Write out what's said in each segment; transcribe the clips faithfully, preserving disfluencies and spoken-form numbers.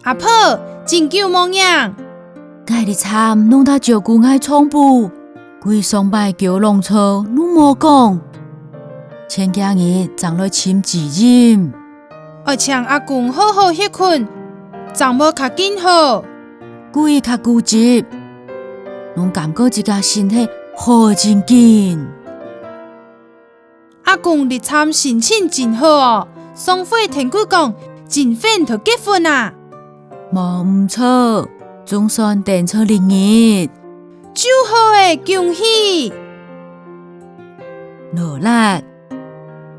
阿婆，真久無䀴。𠊎這站攏在照顧𠊎丈夫，歸上擺噭浪潮攏無講。前幾日正來尋主任。愛請阿公好好歇睏，正會較緊好。佢較固執，攏感覺自家身體好真緊。 阿公這站心情真好哦，上回聽佢講，真歡喜結婚啊。無毋著，總算等著這日。就好欸，恭喜！勞力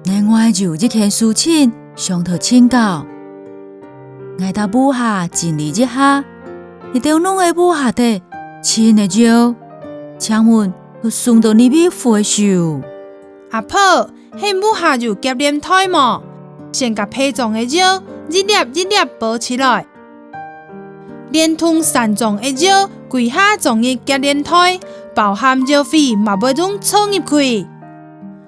，𠊎還有一件事情想討請教。𠊎在屋下整理一下，一兜攏在屋下底，盡會燒，請問 會送到哪位回收？阿婆，你屋下有夾鏈袋無？先摎批裝个肉一粒一粒包起來，連同散裝个肉歸下裝入夾鏈袋，包含肉碎嘛會用剉入去。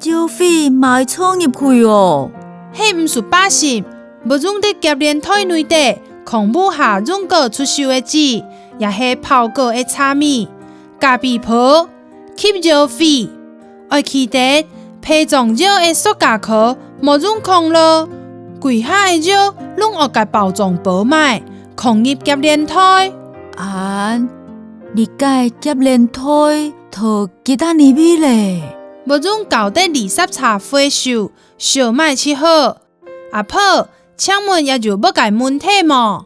肉碎嘛會剉入去哦？你毋使擔心，會用在夾鏈袋內底，囥屋下用過出售个紙，也係泡過个茶米、咖啡泡、 吸肉碎。愛記得，批裝肉个塑膠殼莫用囥囉，歸下个肉攏愛摎包裝包滿，囥入夾鏈袋。恁，這个夾鏈袋討寄到哪位咧？會用交到垃圾車回收，燒埋就好。阿婆，請問還有別个問題無？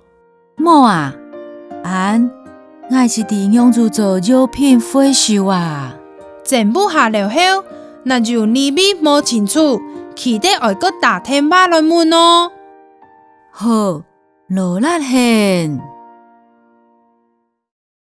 無啊，恁，𠊎就知仰子做藥品回收啊。整理好了後，若有哪位無清楚，記得愛過打電話來問哦。好，勞力你。